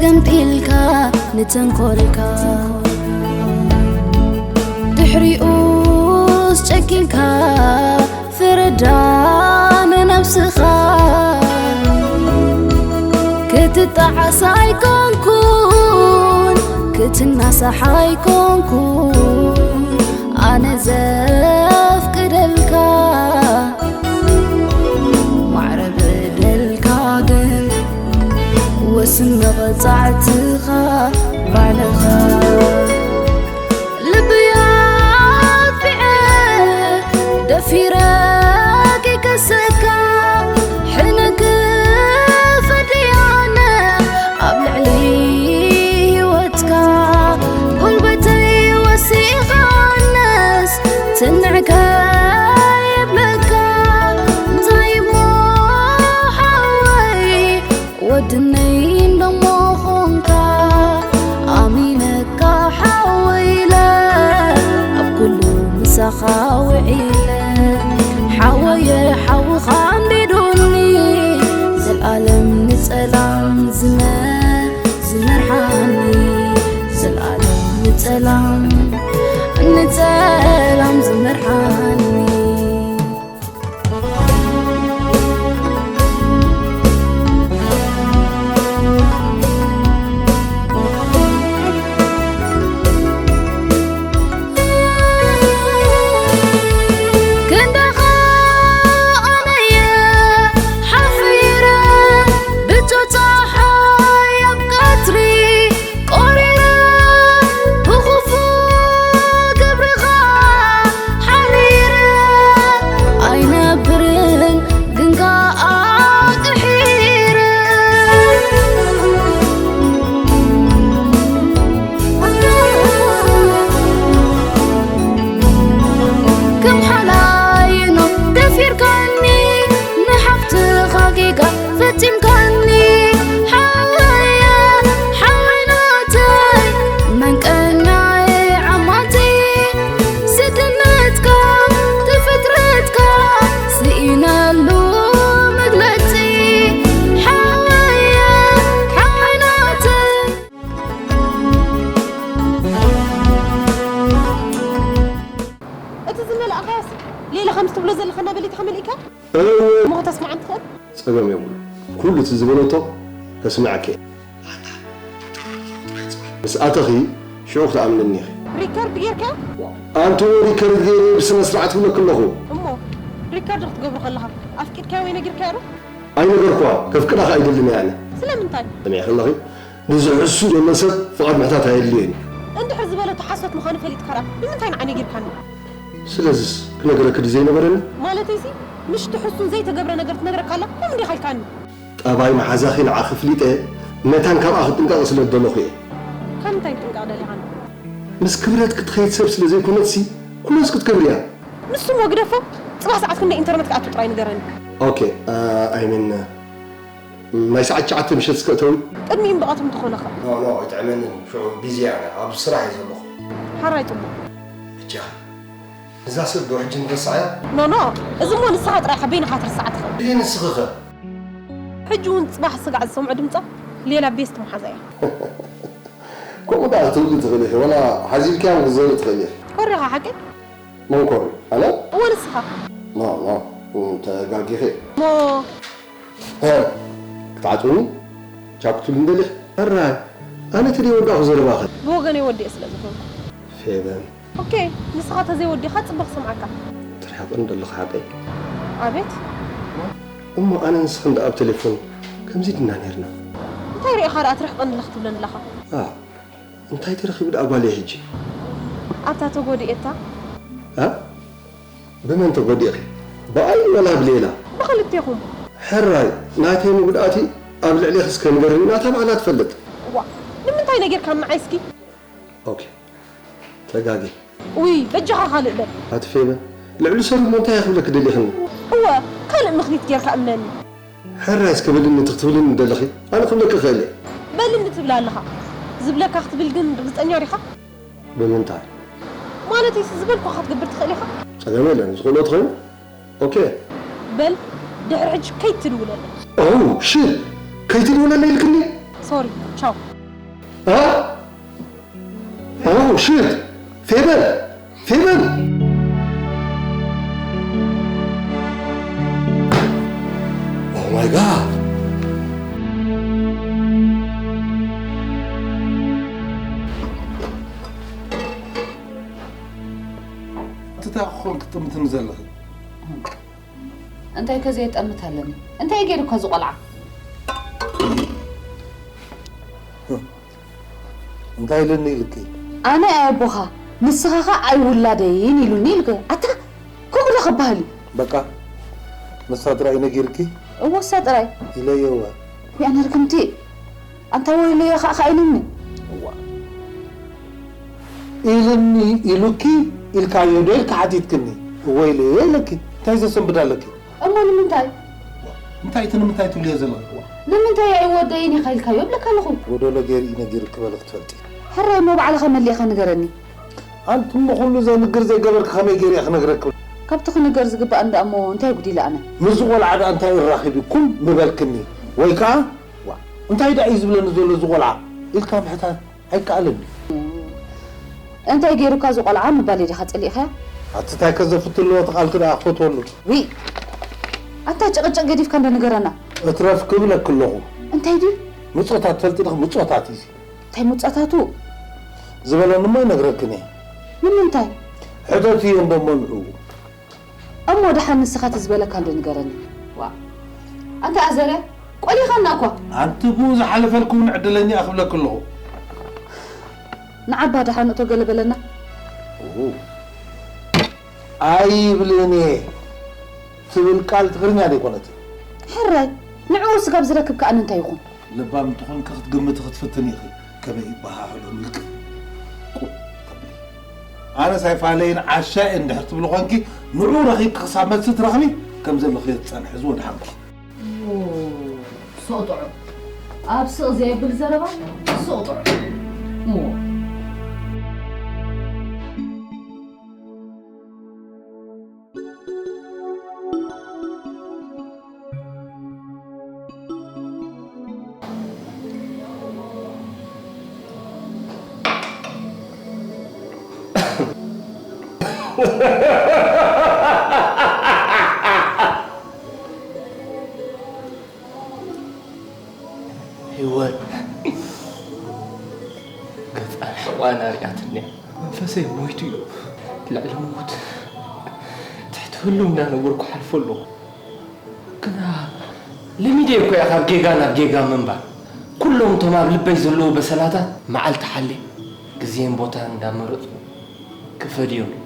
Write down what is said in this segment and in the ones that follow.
ገምጢልካ ንተንኮልካ ድሕሪኡስ ጨኪንካ ፍረዳ ንነብስኻ። ክትጣዓስ ኣይኮንኩን ክትናሳሕ ኣይኮንኩን ኣነ ዘፍቅደልካ። ማዕረ በደልካ ግን ወስን መቐጻዕትኻ ባዕልኻ። ልበይ ኣጥፊዐ ደፊረ ከይከሰካ ሕነ ክፈዲ ኣነ ኣብ ልዕሊ ህይወትካ። ጉልበተይ ወሲኻነስ ትንዕ ከይብለካ እንታይ እሞ ሓወይ ወድነይ እንደሞ ኾንካ ኣሚነካ ሓወይ ኢለ ኣብ ኩሉ ምሳኻ ውዒለ ሓወየ ሓውኻ ኣንቢዱኒ ዘልኣለም ንጸላም ዝመ ዝመርሓኒ ዘልኣለም ንጸላም ንጸላም ዝመርሓኒ። ክንዳኻ ኣነየ ሓፊረ ብቶ ጸሓይ ኣብ ቀትሪ ቆሪረ ብኽፉእ ግብርኻ ሓሪረ ኣይነብርን ግን ከኣ ጥሒረ። ከም ሓላይኖ ደፊርካኒ ንሓፍትኻ ጌጋ ፈጺምካኒ ሓወየ ሓወይ ናተይ መንቀኛየ ዓማተይ ስድነትካ ተፈጥረትካ ስኢነሉ መግለጺ ሓወየ ሓወይ ናተይ። እቲ ዝመልእኻስ ሌላ ከምዚ ትብሎ ዘለኻ እናበሊትኻ መሊእካ? እወ። እሞ ከተስምዓኒ ትኽእል? ጸገም የብሉ። ኩሉ እቲ ዝበለቶ ከስምዓኪ እየ። ምስ ኣተኺ ሽዑ ክትኣምንኒ ኢኺ። ሪከርድ ጌርካ? ኣንቲ እወ ሪከርድ ገይረ ብስነ ስርዓት ክብለኪ ኣለኹ። እሞ ሪከርድ ክትገብሮ ከለኻ ኣፍቂድካዮ ወይ ነጊርካዮ ዶ? ኣይነገርኩዋ። ከፍቅዳ ከኣ ኣይደልን እየ ኣነ። ስለምንታይ? ሰሚዕኪ ኣለኺ? ንዝሕሱ ዘሎ ሰብ ፍቓድ ምሕታት ኣየድልዮን እዩ። እንድሕር ዝበለቶ ሓሶት ምዃኑ ፈሊጥካ ደኣ ንምንታይ ንዓይ ነጊርካኒ? ስለዝስ ክነግረኪ ድዩ ዘይነበረኒ? ማለተይሲ፣ ምሽ ትሕሱ ዘይተገብረ ነገር ትነግረካ ኣላ፣ ከምኡ እንዲኻ ኢልካኒ። ጠባይ መሓዛኺ ንዓኺ ኣፍሊጠ፣ መታን ካብኣ ክትጥንቀቒ ስለ ዝደለኹ እየ። ካብ ምንታይ ክጥንቀቕ ደሊኻኒ? ምስ ክብረት ክትኸይድ ሰብ ስለ ዘይኮነትሲ፣ ኩሎስ ክትከብር እያ። ንሱ እሞ ግደፎ፣ ጽባሕ ሰዓት ክንደይ ኢንተርነት ክኣቱ ጥራይ ንገረኒ። ኦኬ፣ እ፣ ኣይ ሚን፣ ናይ ሰዓት ትሽዓተ ምሸት እስከ እተዊ። ቅድሚኡም ብቐትሪ እንተኾነ ኸ? ኖ፣ ኖ፣ ኣይጥዕመንን። ሽዑ ቢዚ እየ ኣነ፣ ኣብ ስራሕ እየ ዘለኹ። ሓራይ ጽቡቕ። ብጃኻ፣ እዛ ሰብ ዶ ሕጂ ንረስዓያ? ኖ፣ ኖ፣ እዚ እሞ ንስኻ ጥራይ ኢኻ በይንኻ ትርስዓ ትኽእል። እየ ንስኺ ኸ? ሕጂ እውን ጽባሕ ስጋዕ ዝሰምዖ ድምጻ ሌላ ቤስት መሓዛ እያ። ከምኡ ደኣ ክትብሊ ትኽእሊ ኢኺ፣ ዋላ ሓዚልክያ እውን ክትዘሪ ትኽእሊ ኢኺ። ኮሪኻ ሓቀይ? መን ኮርዩ? ኣነ? እወ፣ ንስኻ። ኖ፣ ኖ፣ ተጋጊኺ። እሞ? እ፣ ክትዓጽውኒ? ቻው ክትብልኒ ደሊኺ? ሕራይ፣ ኣነ ተደይወዳእኹ ዘረባኺ። ብወገነይ ወዲኤ ስለ ዝኾንኩ። ፌበን። ኦኬ፣ ንስኻ ተዘይወዲእኻ ጽቡቕ ክሰምዓካ። ትርሕቕኒ ደለኺ ሓቀይ? ኣቤት። እሞ ኣነ ንስኽን ደኣ ኣብ ቴሌፎን ከምዚ ድና ኔርና? እንታይ ርኢኻ ደኣ ትርሕቕኒ ኣለኺ ትብለኒ ኣለኻ? ኣ፣ እንታይ ተረኺቡ ደኣ ጓለይ ሕጂ? ኣብታ ተጎዲኤታ። ኣ? ብመን ተጎዲእኺ? ብኣይ ወላ ብሌላ? ብኽልቴኹም። ሕራይ፣ ናተይ መጉዳእቲ ኣብ ልዕሌኺ እስከ ንገርኒ፣ ናታ ባዕላ ትፈልጥ። ዋእ፣ ንምንታይ ነጊርካኒ ንዓይ እስኪ? ኦኬ፣ ተጋጊ። ውይ፣ በጃኻ ካልእ በል። ኣቲ ፌበን፣ ልዕሊ ሰሩ እሞ እንታይ እየ ክብለኪ ደሊኽኒ? እወ፣ ካልእ ምኽኒት ጌርካ እምነኒ። ሕራይ እስከ በልኒ፣ እቲ ክትብልኒ ደለኺ ኣነ ክብለኪ እኽእል እየ። በልኒ ትብል ኣለኻ። ዝብለካ ክትብል ግን ርግጸኛ ዲኻ? ብምንታይ? ማለተይሲ ዝበልኩኻ ክትገብር ትኽእል ኢኻ። ጸገም የለን፣ ዝኽእሎ ተኾይኑ። ኦኬ። በል፣ ድሕሪ ሕጂ ከይትድውለለይ። ኦ፣ ሽት! ከይትድውለለይ ኢልክኒ? ሶሪ፣ ቻው። ها؟ اوه شيت. ፌቨን! ፌቨን! Oh my God! እንታይ ክኾን ክትጥምትኒ ዘለኺ? እንታይ ከ ዘየጠምት ኣለኒ? እንታይ ገይሩካ እዚ ቆልዓ? እንታይ ኢሉኒ ኢልኪ? ኣነ ኣይ ኣቦኻ፣ ንስኻ ኸኣ ኣይውላደይን ኢሉኒ ኢልኪ። ኣታ፣ ከምኡ ዶ ክበሃል እዩ? በቃ፣ ንሳ ጥራይ ነጊርኪ? እወ፣ እሳ ጥራይ። ኢለዮ እወ። ወይ ኣነ ርግምቲ። ኣንታ ወይለዮ ኸኣ፣ ኸኣ ኢሉኒ። እዋ። ኢሉኒ ኢሉኪ ኢልካዮ ዶ ኢልኪ ሓቲትክኒ? እወ ኢለዮ ኢለኪ። እንታይ ዘሰንብድ ኣለኪ? እሞ ንምንታይ? እንታይ እቲ ንምንታይ ትብልዮ ዘለኺ? እዋ። ንምንታይ ኣይወደይን ኢኻ ኢልካዮ እብለካ ኣለኹ። ጎደሎ ገይሩ እዩ ነጊሩኪ በሊ ክትፈልጢ። ሕራይ እሞ ባዕልኻ መሊእኻ ንገረኒ። ኣንቲ እሞ ኩሉ ዘንግር ዘይገበርኪ ከመይ ገይረ እየ ክነግረኪ? ካብቲ ክንገር ዝግባእ እንዳ እሞ እንታይ ጉዲለ ኣነ? ምስዚ ቆልዓ ደኣ እንታይ እዩ ራኺቡኩም ምበልክኒ? ወይ ከኣ፣ ዋ፣ እንታይ ደኣ እዩ ዝብለኒ ዘሎ እዚ ቆልዓ? ኢልካ ምሕታት ኣይከኣልን እዩ። እንታይ ገይሩካ እዚ ቆልዓ ምባል ዲኻ ጸሊእኻያ? ኣቲ እንታይ ከዘፍቲ ኣለዎ እቲ ቃልኪ ደኣ ክፈትወሉ። ዊ፣ ኣታ ጭቕጭቕ ገዲፍካ እንዶ ንገረና። እትረፍ ክብለኪ ኣለኹ። እንታይ ድዩ? ምጾታት ትፈልጢ ዲኺ? ምጾታት እዩ። እንታይ ምጾታቱ? ዝበለኒ እሞ ይነግረክን እየ። ንምንታይ? ሕተትዮ እንዶ እሞ ንዕኡ። እሞ ደሓን ንስኻ እቲ ዝበለካ እንዶ ንገረኒ። ዋ። ኣንታ ኣዘርያ፣ ቆሊኻና እኳ። ኣንቲ ብኡ ዝሓለፈልኪ እውን ዕድለኛ እየ ክብለኪ ኣለኹ። ንዓባ ደሓን እቶ ገለ በለና። ኡ። ኣይብልን እየ ትብል ቃል ትግርኛ ደይኮነት? ሕራይ፣ ንዕኡ ስጋብ ዝረክብ ከኣ ንምንታይ ይኹን? ለባም እንተኾንኪ ክትግምቲ ክትፍትኒ ኢኺ። ከመይ ይበሃህሎ ምልቂ? ቁ-፣ ተብሊ። ኣነስ ኣይፋለይን ዓሻ እየ እንድሕር ትብሊ ኾንኪ፣ ንዕኡ ረኺብኪ ክሳብ መልሲ ትረኽቢ ከም ዘለኺ ትጸንሒ። እዚ ወድሓንኪ። ኦ፣ ስቕ ጥዑም። ኣብ ስቕ ዘየብል ዘረባ ስቕ ጥዑም። እሞ። ህይወት ገጻን ሕቖኣን ኣርእያትኒ እያ። መንፈሰይ ሞይቱ እዩ። ልዕሊ ሞት ትሕቲ ህሉው እንዳነበርኩ ሓልፎ ኣለኹ። ግና ለሚደዮ እኮ እየ ካብ ጌጋ ናብ ጌጋ ምንባር። ኩሎም እቶም ኣብ ልበይ ዘለዉ በሰላታት መዓልቲ ሓልየ ግዜን ቦታን እንዳመረጽኩ ክፈድዮም እየ።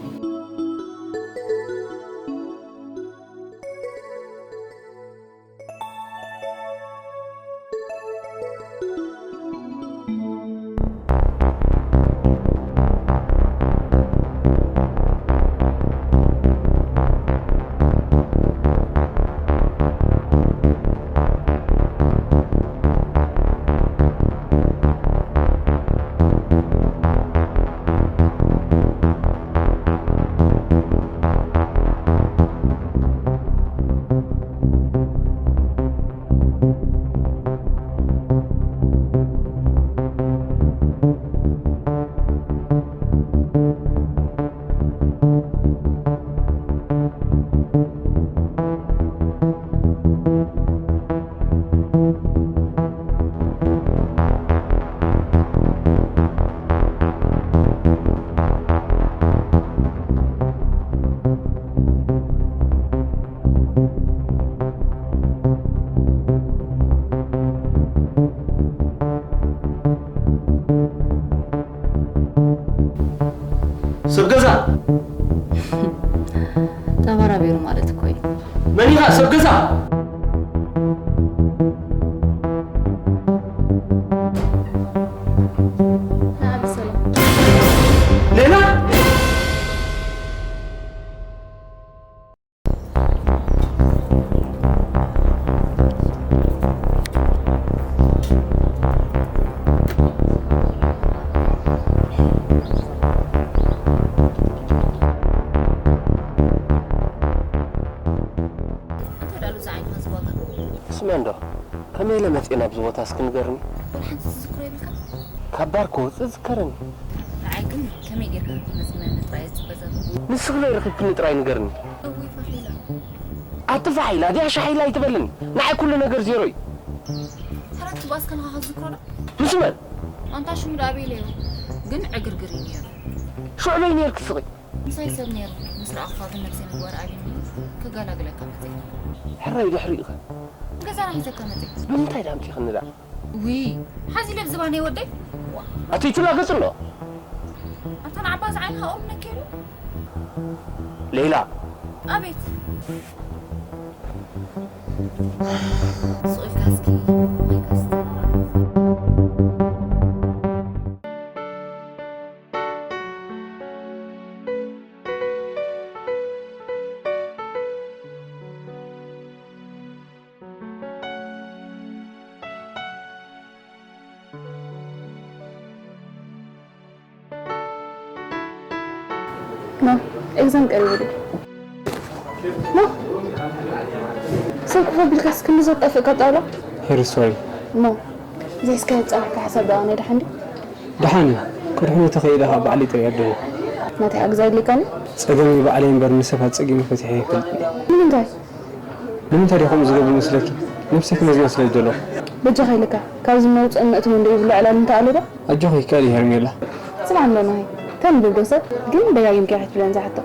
ሰብ ገዛ! ተበራቢሩ ማለት እኮ እዩ። መን ኢኻ ሰብ ገዛ? ሌላ? እንታይ ደኣ ሉዛ ዓይንኻ ዝወጋ? ስምዒ እንዶ፣ ከመይ ኢለ መጺኤ ናብዚ ቦታ እስኪ ንገርኒ? ወላ ሓንቲ ትዝክሮ የብልካ? ኣብ ባር ክወጽእ ዝከረኒ። ንዓይ ግን ከመይ ጌርካ ከም ትመጽእኒ ጥራይ ዝጽበ ዘለኹ። ንስኺ ዶ ረኺብክኒ ጥራይ ንገርኒ። እውይ ፋሕ ኢላ። ኣቲ ፋሕ ኢላ ድያ ሻሕ ኢላ ኣይትበልኒ። ንዓይ ኩሉ ነገር ዜሮ እዩ። ተረት ትባስ ከለኻ ከዝክሮ ዶ? ምስ መን? ኣንታ ሽሙ ዶ ኣበይ ኢለዮ? ግን ዕግርግር እዩ ነይሩ። ሽዑ በይ ነይርኪ ስኺ? ምሳይ ሰብ ነይሩ። ምስ ረኣኹኻ ግን ነብሰይ ምግባር ኣብዩኒ። ክገላግለካ መጽእ። ሕራይ ድሕሪኡ ኸ? ገዛና ሒዘካ መጽእ። ብምንታይ ዳ ኣምጺኽኒ ዳ? ውይ፣ ሓዚ ለብ ዝባነይ ወደይ። ዋ። ኣቲ ትላገጽ ኣሎ። ኣታ ንዓባ ዝዓይንኻ ቁርነክ የሉ? ሌላ። ኣቤት። ስቕ ኢልካ እስኪ ማይክ ኣስቲ። ማ፣ ኤግዛም ቀሪቡ ድዩ? ማ፣ ሰብ ኮፍ ኣቢልካስ ክንዲ ዘጣፍእካ ጣውላ? ሄሪ፣ ሶሪ። ማ፣ ዘይስካ ጸኒሕካ ሓሳብ ደኣ ናይ ደሓን ድዩ? ደሓን እዩ። ክድሕኖ ተኸኢለ ኸኣ ባዕለይ ጥራይ ኣደለ። ናተይ ሓገዝ ኣድልየካኒ? ጸገመይ ባዕለይ እምበር ንሰባት ጸጊመ ፈቲሐ ኣይፈልጥን። ንምንታይ? ንምንታይ ድየ ከምኡ ዝገብር መስለኪ? ነብሰይ ክመዝና ስለ ዝደለኹ። በጃኻ ኢለካ፣ ካብዚ ነውጽእን ነእትዎን ዶ ይብሉ ዕላል እንተ ኣሎ ዶ? ኣጆኺ ይከኣል እዩ ሄርሜላ። ስማዕ እንዶ ናሂ፣ ተንብብ ዶ ሰብ? ግን ደጋጊምካ ኢኻ ትብለን እዛ ሕቶ።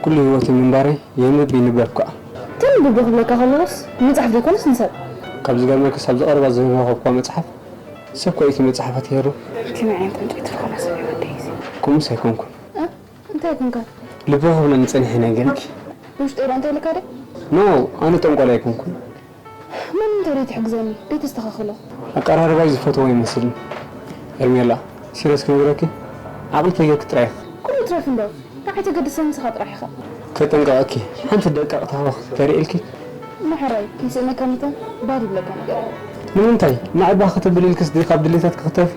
ኩሉ ህይወተይ ምንባረይ የንብብ ይንበብ ከኣ። ተንብብ ዶ ክብለካ ከለኹስ ንመጽሓፍ ዘይኮነስ ንሰብ። ካብ ዝገርመክስ ኣብዚ ቀረባ ዝረኸብክዋ መጽሓፍ ሰብ ኮ እዩ እቲ መጽሓፍ ኣቲ ሄሩ። ከመይ ዓይነት ዕንጨይቲ ዝኾነ ሰብ እዩ ወደይ እዚ? ከምኡስ ኣይኮንኩን። እ? እንታይ ኮንካ? ልቢ ክብለኒ ጸኒሐ ናይ ገርኪ። ውሽጢ ዶ እንታይ ኢልካ ደ? ኖ፣ ኣነ ጠንቋል ኣይኮንኩን። ማንም እንታይ ደይ ትሕግዘኒ፣ ደይ ተስተኻኽሎ። ኣቀራርባይ ዝፈተዎ ይመስልኒ። ሄርሜላ፣ ሲሪየስ ክነግረኪ፣ ዓቕሊ ተጌርኪ ጥራይ ኢኺ። ኩሉ ትረፍ እንዶ፣ ንዓይ ተገድሰኒ ንስኻ ጥራሕ ኢኻ። ከጠንቀቐኪ፣ ሓንቲ ደቃቕ ታህዋኽ ተሪኤልኪ። ማሕራይ፣ ከይስእነካ መታን ባድ ይብለካ ነገር። ንምንታይ? ንዓይ ባህ ከተብሊ ኢልክስ ድዩ ካብ ድሌታትኪ ክትተርፊ?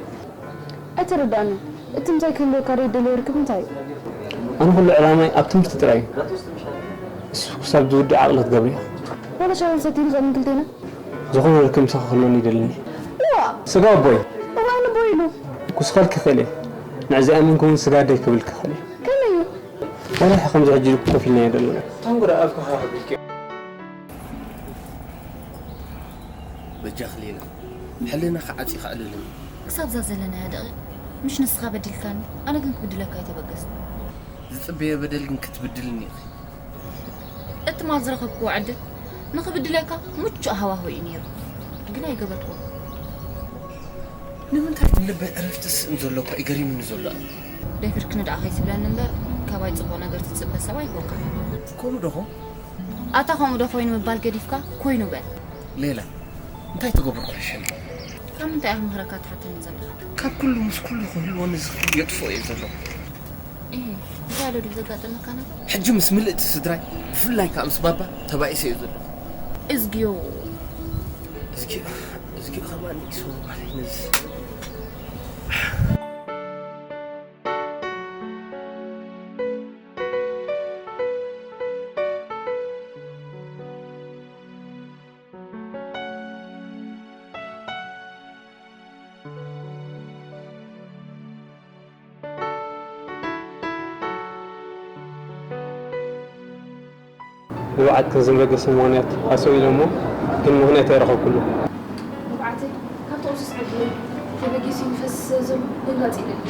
ኣይተረድኣንን። እቲ ምሳይ ክህልወካ ደይደልዮ ርክብ እንታይ እዩ? ኣነ ኩሉ ዕላማይ ኣብ ትምህርቲ ጥራይ እዩ። እሱ ክሳብ ዝውድእ ዓቕሊ ክትገብሪ ኢኻ። ዋላ ሻሂ ክንሰቲ ንኽእል ክልቴና? ዝኾነ ርክብ ምሳኺ ክህልወኒ ይደልኒ። እዋ! ስጋ ኣቦይ! እዋ፣ ኣነ ቦይ ኢሉ። ክውስኸልኪ ይኽእል እየ። ንዕዚ ኣሚንኪ እውን ስጋ ኣደይ ክብልኪ ይኽእል እየ። ከመይ እዩ? ዋላ ከምዚ ሕጂ ኮፍ ኢልና ኢና ዘለና። ታንጉ ደኣ ኣብ ከባቢኪ። በጃኺ ሌላ፣ ሕልናኺ ዓጺኺ ኣዕልልኒ። ክሳብ እዛ ዘለናያ ደቒቕ፣ ምሽ ንስኻ በዲልካኒ፣ ኣነ ግን ክብድለካ ኣይተበገስኩ። ዝጽበዮ በደል ግን ክትብድልኒ ኢኺ። እቲ ትማል ዝረኸብክዎ ዕድል ንኽብድለካ ምቹእ ሃዋህው እዩ ነይሩ፣ ግን ኣይገበርኩን። ንምንታይ ግን ልበይ ዕረፍቲ ዝስእን ዘሎ እኳ እዩ ገሪሙኒ ዘሎ። ደፊርክኒ ደኣ ከይትብለኒ እምበር፣ ካባይ ጽቡቕ ነገር ትጽበ ሰብ ኣይኮንካን። ከምኡ ዶ ኾን? ኣታ ከምኡ ዶ ኮይኑ ምባል ገዲፍካ፣ ኮይኑ በል። ሌላ፣ እንታይ ትገብር ክሕሸኒ? ካብ ምንታይ እየ ክመኽረካ ትሓተኒ ዘለኻ? ካብ ኩሉ ምስ ኩሉ ክህልወኒ ዝኽእል የጥፍኦ እየ ዘለኹ። እህ፣ እንታይ ኣሎ ድዩ ዘጋጠመካ ነገር? ሕጂ ምስ ምልእቲ ስድራይ፣ ብፍላይ ከኣ ምስ ባባ ተባኢሰ እየ ዘለኹ። እዝግዮ። እዝግዮ፣ እዝግዮ ከማን ንኢስዎ ማለት ነዚ። ንብዓት ከም ዝበገሰ ምኽንያት ሃሰው ኢለ እሞ፣ ግን ምኽንያት ኣይረኸብኩሉ። ንብዓተይ፣ ካብቲ ቁሱስ ዓዲ ተበጊሱ ይፈስስ ስለ ዘሎ ምግላጽ ይደሊ።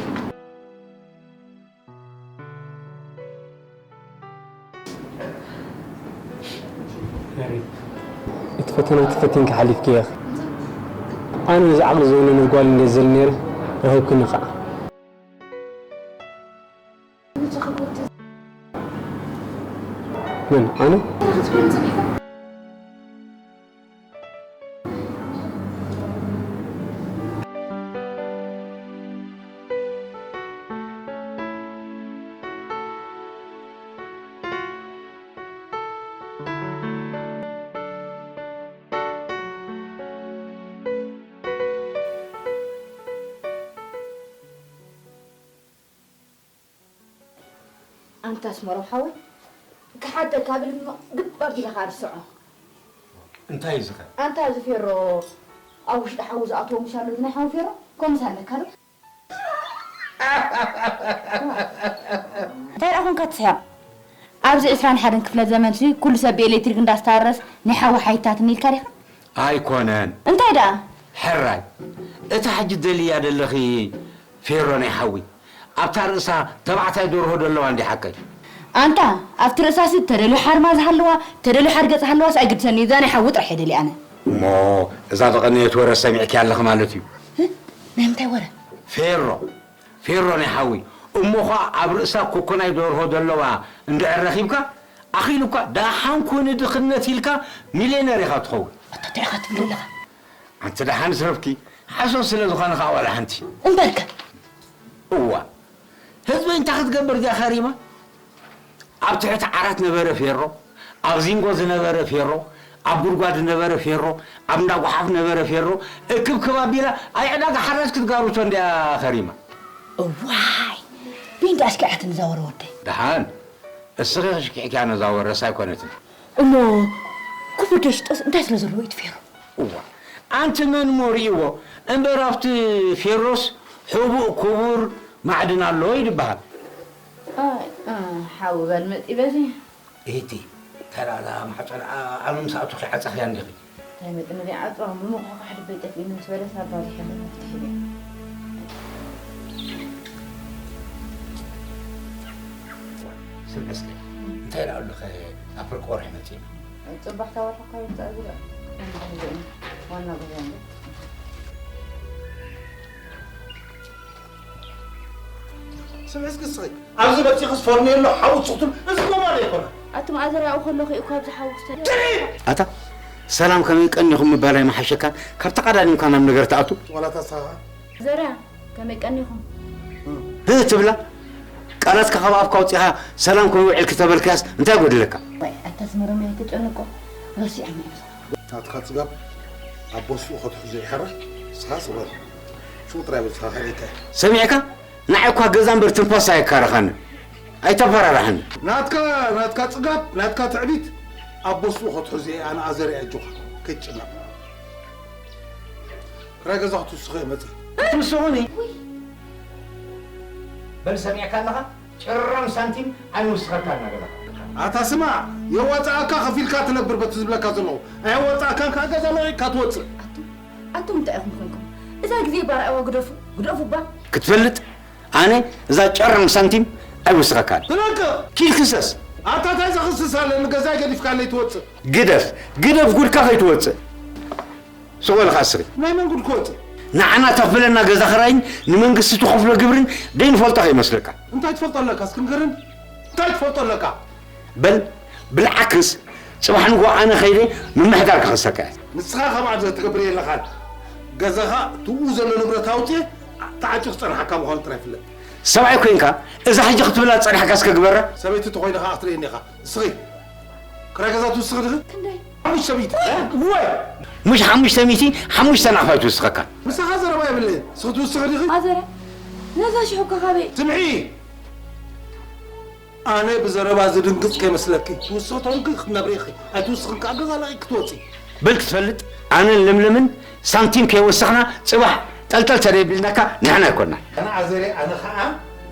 እቲ ፈተና ተፈቲንኪ ሓሊፍክዮ ኢኺ። ኣነ ነዚ ዓቕሊ ዝወነነ ጓል እንድየ ዝደሊ ነይረ፣ ረኺብክኒ ኸዓ። መን? ኣነ? ኣንታ ኣስመሮም ሓወይ፣ ክሓተካ ብል እሞ ግበር ኢለ ከኣ ርስዖ። እንታይ እዩ ዝኸ? ኣንታ እዚ ፌሮ ኣብ ውሽጢ ሓዊ ዝኣተዎ ምሽ ኣሎ፣ እዚ ናይ ሓዊ ፌሮ ከምዚ ኣለካ ዶ? እንታይ ደኣ ኾንካ ትስሕቕ? ኣብዚ ዕስራን ሓደን ክፍለ ዘመንሲ ኩሉ ሰብ ብኤሌክትሪክ እንዳስተራረስ ናይ ሓዊ ሓይታትን ኢልካ ዲኻ? ኣይኮነን። እንታይ ደኣ? ሕራይ፣ እታ ሕጂ ደልያ ደለኺ ፌሮ ናይ ሓዊ ኣብታ ርእሳ ተባዕታይ ደርሆ ደለዋ እንዲ ሓቀይ? ኣንታ ኣብቲ ርእሳሲ ተደልዩ ሓርማዝ ሃለዋ፣ ተደልዩ ሓርገጽ ሃለዋስ ኣይግድሰኒ፣ እዛ ናይ ሓዊ ጥራሕ እየ ደልየ ኣነ። እሞ እዛ ዝቐነየት ወረ ሰሚዕኪ ኣለኺ ማለት እዩ። እ? ናይ ምንታይ ወረ? ፌሮ፣ ፌሮ ናይ ሓዊ። እሞ ኸኣ ኣብ ርእሳ ኮኮናይ ደርሆ ደለዋ እንድሕር ረኺብካ፣ ኣኺሉ እኳ ደሓን ኩኒ ድኽነት ኢልካ ሚልዮነር ኢኻ ትኸውን። ኣታ እንታይ ኢኻ ትብል ዘለኻ? ኣንቲ ደሓን ዝረብኪ ሓሶት ስለ ዝኾነ ኸኣ ዋላ ሓንቲ። እምበርከ። እዋ፣ ህዝበይ እንታይ ክትገብር ድያ ከሪማ? ኣብ ትሕቲ ዓራት ነበረ ፌሮ፣ ኣብ ዚንጎ ዝነበረ ፌሮ፣ ኣብ ጉድጓድ ዝነበረ ፌሮ፣ ኣብ እንዳ ጓሓፍ ነበረ ፌሮ፣ እክብክብ ኣቢላ ኣብ ዕዳጋ ሓራጅ ክትጋርቶ እንድያ ከሪማ። እዋይ፣ ቢንዲ ኣሽኪዓትኒ እዛ ወረ ወደይ። ደሓን፣ እስኺ ኣሽኪዕክያ ነዛ ወረስ ኣይኮነትን። እሞ ክቡር ደሽጦስ እንታይ ስለ ዘለዎ እዩ እቲ ፌሮ? እዋ፣ ኣንቲ መን እሞ ርእይዎ እምበር ኣብቲ ፌሮስ ሕቡእ ክቡር ማዕድን ኣለዎ እዩ ዝበሃል። ኣይ፣ እ፣ ሓዊ በል መጺ በዚ። እህቲ፣ ተራራ ማዕጾ ደኣ ኣብ ምስኣቱ ከይዓጸኽያ እንዲኺ። እንታይ መጠን እዚ ዓጽዋ ምምኳኳሕ ልበይ ጠፊእኒ ምስ በለ ሳባ ዝሕል መፍትሒ ድዩ? ስምዒ እስከ፣ እንታይ ደኣ ኣሉኸ ኣብ ፍርቂ ወርሒ መጺእና? ጽባሕ ታወርሒ እኳ ይምጻእ ዝብል። ዋና ጉዳይ እንዶ። ስምዒ እስኪ እስኺ፣ ኣብዚ መጺኽስ ፈርኔሎ ሓዊ ትስኽትሉ፣ እዚ ጎማ ዶ ኣይኮነ? ኣቱም ኣዘርያ ኣብኡ ከለኹ እዩ እኮ ኣብዚ ሓዊ ክሰ- ትሪ! ኣታ ሰላም ከመይ ቀኒኹም ምባል ኣይመሓሸካን? ካብ ተቓዳዲምካ ናብ ነገር ትኣቱ። ዋላ እታ ንስኻ ኸኣ? ዘርያ ከመይ ቀኒኹም? ህ ትብላ? ቃላትካ ካብ ኣፍካ ኣውጺኻ ሰላም ከመይ ውዒልኪ ተበልካያስ እንታይ ጎድለካ? ወይ ኣታ ኣስመሮም ኣይተጨንቆ፣ ረሲዖም እዮም። ናትካ ጽጋብ ኣብ ቦስኡ ከትሕዞ ይሕረ፣ ንስኻ ስቕ በል። ሽው ጥራይ በል፣ ንስኻ ካልእ እንታይ? ሰሚዕካ? ንዓይ እኳ ገዛ እምበር ትንፋስ ኣየካረኻንን። ኣይተፈራርሓኒ። ናትካ፣ ናትካ ጽጋብ፣ ናትካ ትዕቢት ኣብ ቦስኡ ከትሕዞ እየ ኣነ ኣዘርያ፣ ኣጆኻ፣ ከይትጭነቕ። ክራይ ገዛ ክትውስኽ እየ መጺእ። ክትውስኹኒ? በል ሰሚዕካ ኣለኻ? ጭራም ሳንቲም ኣይንውስኸካን ኢና ገዛኻ። ኣታ ስማዕ፣ የዋጽኣካ ከፊልካ ትነብር በቲ ዝብለካ ዘለኹ። ኣየዋጽኣካን ከኣ ገዛ ለቒቕካ ትወጽእ። ኣቱም፣ ኣንቱም እንታይ ኢኹም ኮንኩም? እዛ ግዜ ባርኣዋ ግደፉ፣ ግደፉ እባ። ክትፈልጥ፣ ኣነ እዛ ጨራም ሳንቲም ኣይውስኸካን። ትለቅቕ! ኪድ ክሰስ! ኣታ እንታይ ዘኽስስ ኣለኒ? ገዛይ ገዲፍካለይ ትወጽእ። ግደፍ፣ ግደፍ ጉድካ ከይትወጽእ። ስቕ በል ኸዓ እስኺ። ናይ መን ጉድ ክወጽእ? ንዓና ተኽፍለና ገዛ ኽራይን ንመንግስቲ ትኸፍሎ ግብርን ደይንፈልጦ ከይመስለካ። እንታይ ትፈልጦ ኣለካ እስኪ ንገረኒ? እንታይ ትፈልጦ ኣለካ? በል ብልዓክስ ጽባሕ ንግሆ ኣነ ኸይደ ምምሕዳር ክኸሰካ እየ። ንስኻ ከም ኣብዚ ትገብር የለኻን። ገዛኻ ትብኡ ዘሎ ንብረት ኣውጽኤ ተዓጽዩ ክጸንሓካ ምዃኑ ጥራይ ፍለጥ። ሰብኣይ ኮይንካ እዛ ሕጂ ክትብላ ዝጸናሕካ እስከ ግበራ። ሰበይቲ ተኾይነ ኸዓ ክትርእየኒ ኢኻ። እስኺ ክራይ ገዛ ትውስኺ ዲኺ? ክንደይ? ሓሙሽተ ሚእቲ። ወይ! ምሽ ሓሙሽተ ሚእቲ፣ ሓሙሽተ ናቕፋ ኣይትውስኸካን። ምሳኻ ዘረባ የብለይን። እስኺ ትውስኺ ዲኺ? ኣዘረ፣ ነዛ ሽሕካ ካበይ? ስምዒ! ኣነ ብዘረባ ዝድንግጽ ከይመስለኪ። ትውስኺ ተኾንኪ ክትነብሪ ኢኺ። ኣይትውስኽን ከኣ ገዛ ለቒቕኪ ክትወጺ። በል ክትፈልጥ፣ ኣነን ለምለምን ሳንቲም ከይወሰኽና ጽባሕ ጠልጠል ተደይቢልናካ ንሕና ኣይኮንና። ኣነ ኣዘረ፣ ኣነ ኸኣ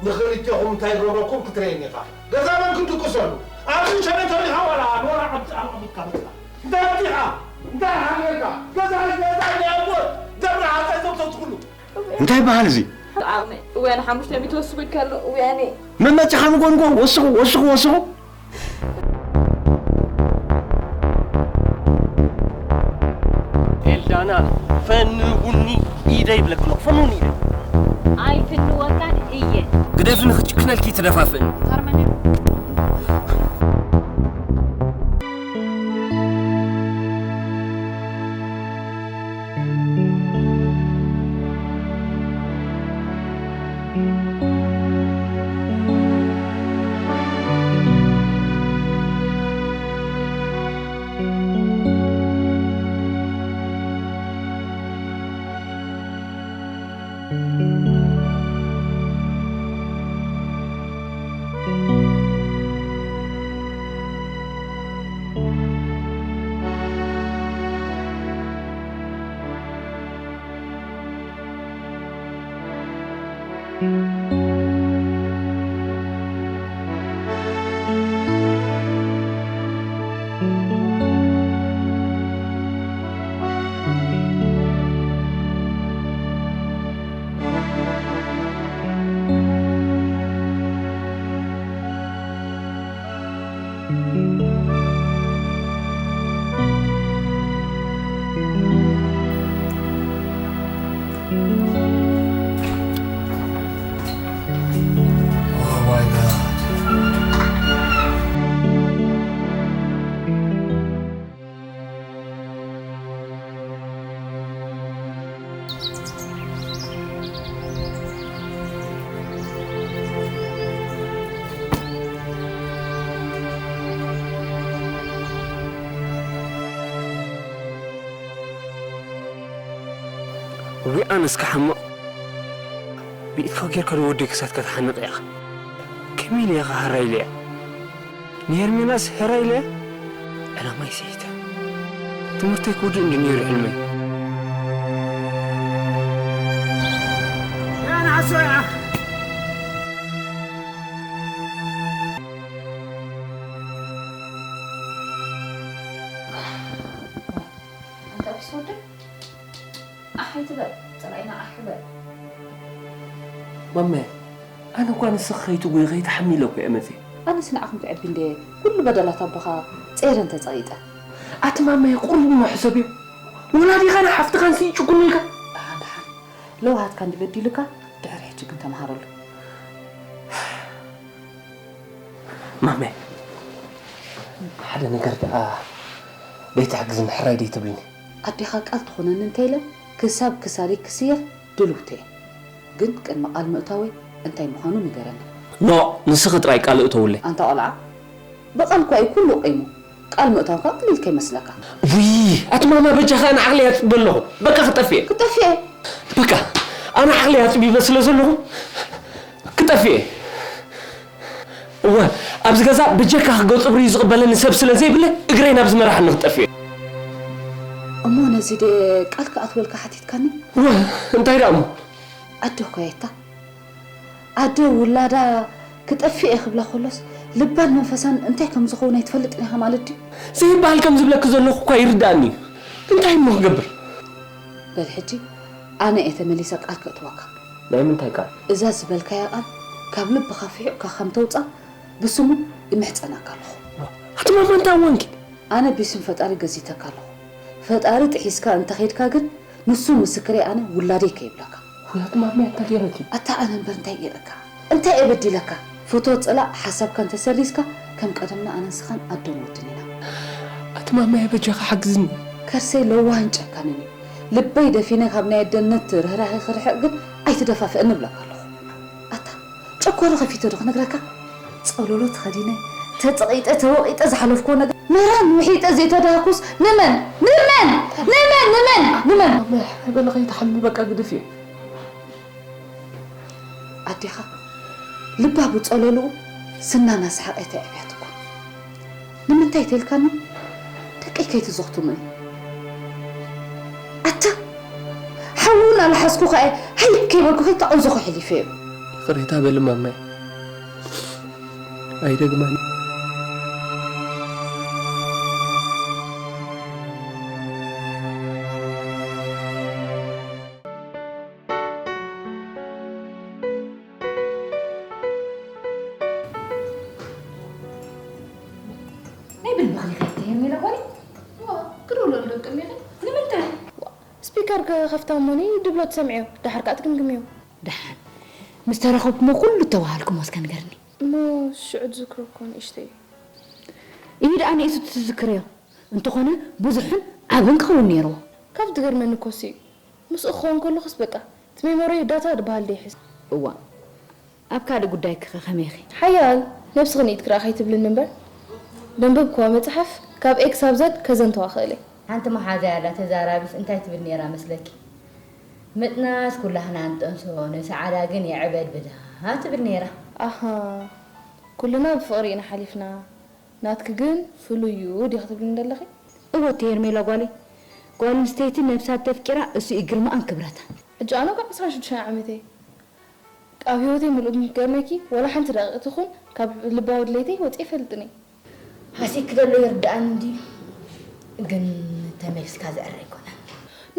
ንኽልቴኹም እንታይ ይገብረኩም ክትርእየኒ ኢኻ። ገዛ መን ክድቅሰሉ? ኣብዚ ሸነተሪኻ ዋላ ኖራ ዓብቲ ኣብ ዓሚትካ መጽኣ። እንታይ ኣምጺኻ? እንታይ ሓልየልካ? ገዛ፣ ገዛ ናይ ኣቦት ደብረ ሓፀይ ዘምሰስኩሉ። እንታይ ይበሃል እዚ? ዓቕሚ። እወ፣ ንሓሙሽተ ሚእቲ ወስኹ ኢልካ ኣሎ። እወ፣ ኣነ። መን መጺኻ ንጎንጎ? ወስኹ፣ ወስኹ፣ ወስኹ። ኤልዳና፣ ፈንውኒ ኢደይ ይብለኪ ኣለኹ፣ ፈንውኒ ኢደይ። ኣይፍንወካን እየ። ግደፊ፣ ንኽጭክነልኪ ትደፋፍእኒ። ካርመን። እውይ ኣነስ ክሓምቕ። ብኢድካ ጌርካ ዶ ወደይ ክሳድካ ትሓንቕ ኢኻ? ከመይ ኢለ ኢኻ ህራይ ኢለያ? ንሄርሜላስ ህራይ ኢለያ? ዕላማይ ስሒተ። ትምህርተይ ክውድእ እንዲ ነይሩ ሕልመይ። ኣንታ ቢስ ወደይ፣ ኣሕ ኣይትበል፣ ጸላኢና ኣሕ በል። ማመ፣ ኣነ እኳ ንስኺ ከይትጎይ ከይትሓሚ ኢለ እኮ እየ መጺአ። ኣነስ ንዓኹም ክዕቢ እንደ ኩሉ በደላት ኣቦኻ ጸይረ እንተ ጸቒጠ። ኣቲ ማመ፣ ቁሩብ እሞ ሕሰብዮ። ወላዲኻን ሓፍትኻን ስይጭኩን ኢልካ። ደሓን፣ ደሓን። ለውሃትካ እንዲ በዲሉካ፣ ድሕሪ ሕጂ ግን ተምሃረሉ። ማመ፣ ሓደ ነገር ደኣ ደይትሕግዝኒ ሕራይ ደይትብልኒ? ኣዴኻ ቃል ትኾነኒ እንተ ኢለ፣ ክሳብ ክሳደይ ክስየፍ ድልውቲ እየ። ግን ቅድሚ ቃል ምእታወይ እንታይ ምዃኑ ንገረኒ። ኖ፣ ንስኺ ጥራይ ቃል እተውለይ። ኣንታ ቆልዓ፣ ብቃል እኳ እዩ ኩሉ ቆይሙ። ቃል ምእታውካ ቅሊል ከይመስለካ። ውይ፣ ኣቲ ማማ በጃኻ ኣነ ዓቕሊ ኣጽቢ ኣለኹ። በቃ ክጠፍእ እየ። ክጠፍእ እየ። በቃ፣ ኣነ ዓቕሊ ኣጽቢበ ስለ ዘለኹ ክጠፍእ እየ። እወ፣ ኣብዚ ገዛ በጀካ ክገጽ ብርዩ ዝቕበለኒ ሰብ ስለ ዘይብለ እግረይ ናብ ዝመርሓኒ ክጠፍእ እየ። እሞ ነዚ ደ ቃል ክኣትወልካ ሓቲትካኒ? እወ፣ እንታይ ደኣ እሞ? ኣደ እኮ እየ እታ። ኣደ ውላዳ ክጠፍእ እየ ክብላ ከሎስ ልባን መንፈሳን እንታይ ከም ዝኸውን ኣይትፈልጥን ኢኻ ማለት ድዩ? ዘይበሃል ከም ዝብለኪ ዘለኹ እኳ ይርድኣኒ እዩ። እንታይ እሞ ክገብር? በል ሕጂ ኣነ እየ ተመሊሰ ቃል ከእትወካ። ናይ ምንታይ ቃል? እዛ ዝበልካያ ቃል ካብ ልብኻ ፍሒቕካ ከም ተውጻ ብስሙ ይምሕጸነካ ኣለኹ። ኣቲ ማማ እንታይ ወንኪ? ኣነ ብስም ፈጣሪ ገዚተካ ኣለኹ። ፈጣሪ ጥሒስካ እንተኸይድካ ግን ንሱ ምስክረይ ኣነ ውላደይ ከይብለካ። ውያት ማመይ ኣታ ገይረኪ። ኣታ ኣነ እምበር እንታይ ገይረካ? እንታይ እየ በዲለካ? ፍቶ ጽላእ ሓሳብካ እንተሰሪዝካ ከም ቀደምና ኣነ ንስኻን ኣደን ወድን ኢና። ኣቲ ማመይ በጃኻ ሓግዝኒ። ከርሰይ ለዋህን ጨካንን እዩ። ልበይ ደፊነ ካብ ናይ ኣደነት ርህራሄ ክርሕቕ ግን ኣይትደፋፍእኒ እብለካ ኣለኹ። ኣታ ጨኮረ ከፊተ ዶ ክነግረካ? ጸሎሎ ተኸዲነ፣ ተጸቒጠ፣ ተወቒጠ ዝሓለፍክዎ ነገር ምህራን ውሒጠ ዘይተዳህኩስ ንመን? ንመን? ንመን? ንመን? ንመን? ኣመሕ፣ በለ ከይትሓሚ በቃ ግድፍዮ። ኣዴኻ ልባ ብጸሎልኡ ስና እናሰሓቐት ኣዕብያትኩም። ንምንታይ ተልካኒ? ደቀይ ከይትዘኽትሙኒ። ኣታ ሓዊ እናለሓስኩ ከኣ ሃይ ከይበልኩ ክልተ ቀን ዝኾ ሕሊፈ እዩ። ይቕሬታ በሊ ማማይ። ኣይደግማን። ናይ ብልብኺ ከይትይ ሄርሜላ ጓለይ። ዋ፣ ክድውለሉ ዶ ቅድሚኺ? ንምንታይ? ዋ፣ ስፒከር ክኸፍታ እሞኒ ድብሎ ትሰምዕዮ፣ ደሓር ከኣ ትግምግምዮ። ደሓን። ምስ ተራኸብኩሞ ኩሉ እተባሃልኩሞ እስከ ንገርኒ። እሞ ሽዑ ትዝክሮ እኮ ንእሽተይ እዩ። እዩ ደኣ ንእሱ ትዝክርዮ። እንተኾነ ብዙሕን ዓብን ክኸውን ነይርዎ። ካብ ዝገርመኒ እኮ እሱ እዩ። ምስኡ ክኸውን ከለኹስ በቃ፣ እቲ ሜሞሪ ዳታ ዝበሃል ደይሕዝ። እዋ፣ ኣብ ካልእ ጉዳይኪ ከ ከመይ ኢኺ? ሓያል፣ ነብስኺ ንኢድኪ ረኣ ከይትብልኒ እምበር፣ ዘንበብክዋ መጽሓፍ ካብ ኤ ክሳብ ዘድ ከዘንትዋ እኽእል እየ። ሓንቲ መሓዛይ ኣላ ተዛራቢት እንታይ ትብል ነይራ መስለኪ? ምጥናስ ኩላህና ንጠንሶ፣ ነብሰ ዓዳ ግን የዕበድብዳ ትብል ነይራ። ኣሃ፣ ኩልና ብፍቕሪ ኢና ሓሊፍና፣ ናትኪ ግን ፍሉይ እዩ ዲኺ ትብልኒ ዘለኺ? እወ፣ እቲ ሄርሜላ ጓለይ፣ ጓል ኣንስተይቲ ነብሳ ተፍቂራ፣ እሱ እዩ ግርማኣን ክብረታን። ሕጂ ኣነ እኮ ዕስራን ሽዱሽተን ዓመተይ። ኣብ ህይወተይ ምሉእ ግን ክገርመኪ፣ ወላ ሓንቲ ደቂቕ ትኹን ካብ ልባዊ ድሌተይ ወጺኤ ኣይፈልጥን እየ። ሃሲክኪ ዘሎ ይርድኣኒ እንድዩ፣ ግን ተመሊስካ ዘዕረ ኣይኮነን።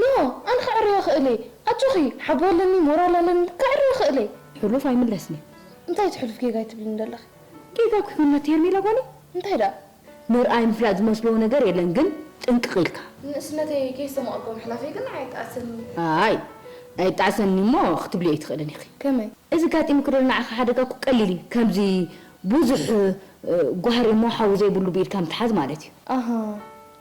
ኖ፣ ኣነ ከዕርዮ እኽእል እየ። ኣጆኺ፣ ሓቦ ኣለኒ፣ ሞራል ኣለኒ፣ ከዕርዮ እኽእል እየ። ሕሉፍ ኣይምለስን እዩ። እንታይ እቲ ሕሉፍ ጌጋ ትብልኒ ዘለኺ? ጌጋ እኮ ይኹን መት ሄርሜላ ጓለይ። እንታይ ደኣ? ምርኣይ ምፍላጥ ዝመስሎ ነገር የለን፣ ግን ጥንቅቕ ኢልካ። ንእስነተይ ከይስተማቐርኮ ምሕላፈይ ግን ኣይጣዕሰኒ። ኣይ፣ ኣይጣዕሰኒ እሞ ክትብልዮ ኣይትኽእልን ኢኺ። ከመይ? እዚ ጋጢሙኪ ዘሎ ንዓኺ ሓደጋ እኮ ቀሊል እዩ። ከምዚ ብዙሕ፣ እ፣ ጓህሪ እሞ ሓዊ ዘይብሉ ብኢድካ ምትሓዝ ማለት እዩ። ኣሃ፣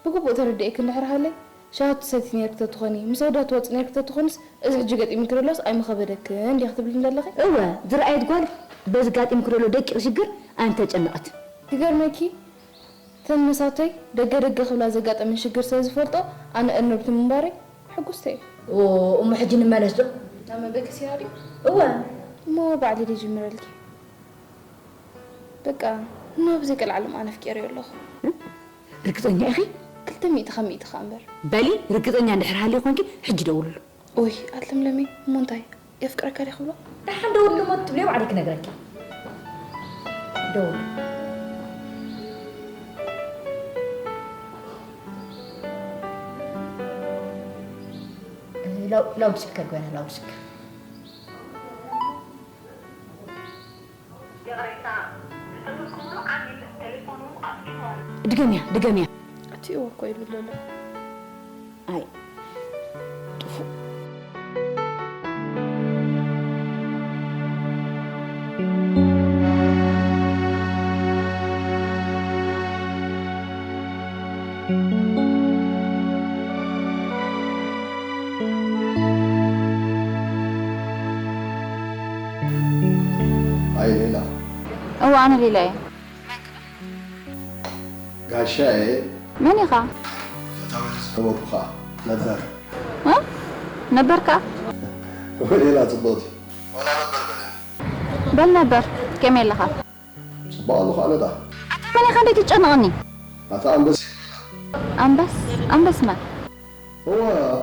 ብግቡእ ተረዲኤኪ እንድሕር ሃለይ፣ ሻሂ ትሰቲ ነይርኪ ተትኾኒ፣ ምስ ኣወዳት ትወጺ ነይርኪ ተትኾንስ፣ እዚ ሕጂ ገጢሙኪ ዘሎስ ኣይምኸበደክን ዲኺ ትብልኒ ዘለኺ? እወ፣ ዝረኣየት ጓል በዚ ጋጢሙኪ ዘሎ ደቂቕ ሽግር ኣይምተጨነቐትን። ክገርመኪ፣ እተን መሳቶይ ደገ ደገ ክብላ ዘጋጠመን ሽግር ስለ ዝፈልጦ፣ ኣነ እርንብቲ ምንባረይ ሕጉስቲ እየ። ኦ፣ እሞ ሕጂ ንመለስ ዶ? ናብ መበገሲ ኢኻ ድዩ? እወ። እሞ ባዕሊ ድየ ጅምረልኪ? በቃ፣ ኖ ብዘይ ቀልዓለም ኣነ ኣፍቂረዮ ኣለኹ። ርግጸኛ ኢኺ? ክልተ ሚእቲ ካብ ሚእቲ ከኣ እምበር። በሊ፣ ርግጸኛ እንድሕር ሃልዩ ኮንኪ፣ ሕጂ ደውልሉ። ኦይ፣ ኣትለምለመይ፣ እሞ እንታይ? የፍቅረካ ድየ ክብሎ? ደሓን ደውልሉ እሞ ትብልዮ ባዕልኪ ክነግረኪ። ደውሉ። ላው-፣ ላውድ ስፒከር ኮይና፣ ላውድ ስፒከር። ድገምያ፣ ድገምያ። ኣትይዎ እኮ ይብል ዘሎ። ኣይ፣ ጥፉእ። ኣይ ሌላ። እወ፣ ኣነ ሌላ እየ። ጋሻ እየ። መን ኢኻ? ፈታዊ ዝነበርኩ ኸዓ ነበር። እ? ነበር ከኣ? ወሌላ ጽቡቕቲ። ዋላ ነበር በለኒ። በል ነበር፣ ከመይ ኣለኻ? ጽቡቕ ኣለኹ ኣነ ደኣ። ኣታ መን ኢኻ እንዴት ትጨንቐኒ? ኣታ ኣንበስ። ኣንበስ? ኣንበስ መን? እወ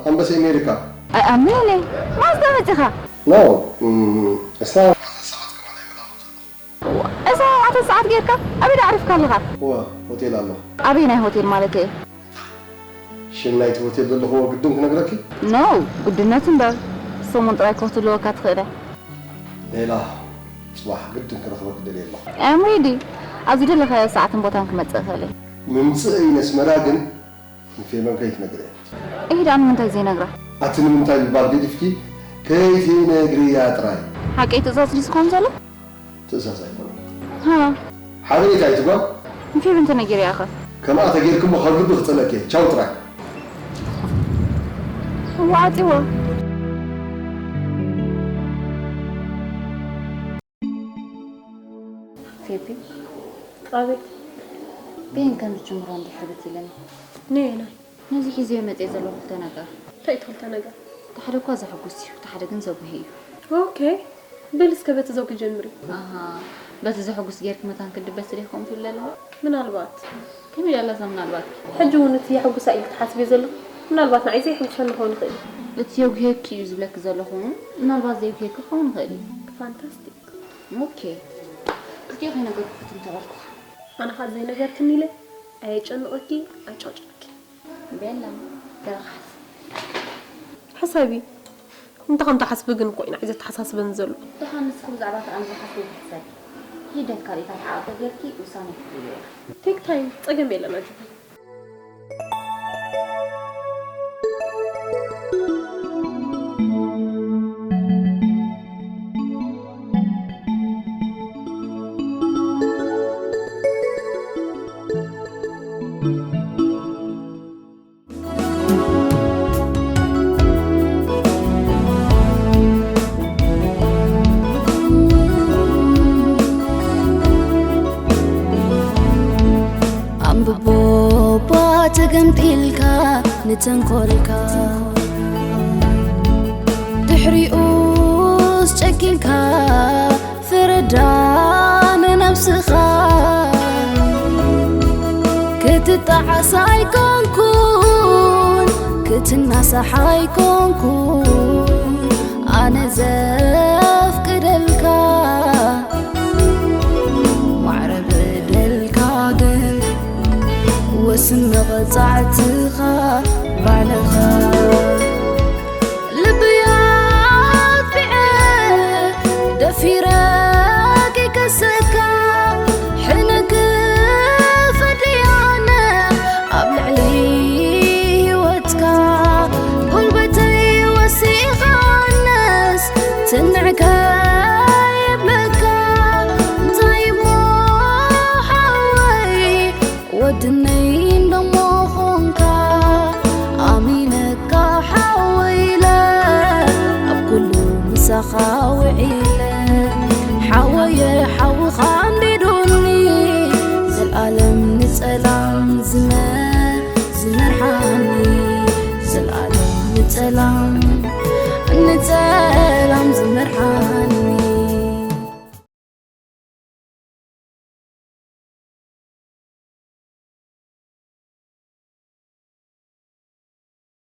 ኣንበስ ኣሜሪካ። ኣይኣምንን እየ። ማስታ መጺኻ? ኖ፣ እም፣ እስታ ሰዓት ከማን ኣይመጣኹ ዘለኹ። እዛ ኣተ ሰዓት ጌርካ ኣበይ ኣዕሪፍካ ኣለኻ? እወ ሆቴል ኣለኹ። ኣበይ ናይ ሆቴል ማለት እየ? ሽም ናይቲ ሆቴል ዘለኹዎ ግድን ክነግረኪ? ኖ፣ ግድነት እምበር። ሰሙን ጥራይ ኮፍ ትብለወካ ትኽእለ። ሌላ፣ ጽባሕ ግድን ክረኽበኪ ደልየ ኣለኹ። ኣም ሬዲ። ኣብ ዝደለኻዮ ሰዓትን ቦታን ክመጽእ እኽእል እየ። ምምጽእ እዩ ነስመራ ግን ንፌቨን ከይትነግርያ። እሂ ደኣ ንምንታይ ዘይነግራ? ኣቲ ንምንታይ ምባል ገዲፍኪ ከይትነግርያ ጥራይ። ሓቀይ ትእዛዝ ድዩ ዝኸውን ዘሎ? ትእዛዝ ኣይኮነን። ሃ፣ ሓበሬታ እዩ ትጓል። ንፌቨን ተነጊረያ እኸ? ከምኣ ተጌርክሞ ካብ ልቢ ክጸለኪ እየ። ቻው ጥራይ። እወ ዓጺዎ። ፌቢ፣ ኣቤት። ቤን ከም ዝጅምሮ እንዲ ሕብት ኢለኒ። ነየናይ? ነዚ ሒዘዮ መፅየ ዘለኹ ክልተ ነገር። እንታይ እቲ ክልተ ነገር? እቲ ሓደ እኳ ዘሐጉስ እዩ፣ እቲ ሓደ ግን ዘጉሂ እዩ። ኦኬ። በል እስከ በቲ ዘጉሂ ጀምሪ። ኣሃ፣ በቲ ዘሐጉስ ጌርኪ መታን ክድበስ ኢለ ከምኡ ትብሊ ኣለኹ። ምናልባት። ከመይ ዳላ እዛ ምናልባት? ሕጂ እውን እቲ የሐጉሳ ኢልኪ ትሓስብዮ ዘለኹ? ምናልባት ንዓይ ዘየሐጉሰኒ ክኸውን ይኽእል እዩ። እቲ የጉሄኪ እዩ ዝብለኪ ዘለኹ እውን ምናልባት ዘየጉሄኪ ክኸውን ይኽእል እዩ። ፋንታስቲክ። ኦኬ። ክልቲኡ ከይነገርኩ ክትም ተበልኩ። ኣነ ኸኣ ዘይነገርክኒ ኢለ ኣየጨንቐኪ፣ ኣይጫውጫውኪ። ቤላ፣ ተረኻስ። ሓሳቢ። እንተ ከም ትሓስቢ ግን እኮ እዩ ንዓይ ዘተሓሳስበኒ ዘሎ። ደሓን ንስኺ ብዛዕባ እቲ ኣነ ዝሓስቦ ይሕሰብ። ሂደት ካልኢታት ዓቕቢ ጌርኪ ውሳነ ክትህብዮ ኢኺ። ቴክ ታይም፣ ጸገም የለን ኣጆኺ። ኣንብቦ እባ ተገምጢልካ ንተንኮልካ፣ ድሕሪኡስ ጨኪንካ ፍረዳ ንነብስኻ። ክትጣዓስ ኣይኮንኩን ክትናሳሕ ኣይኮንኩን ኣነ ዘ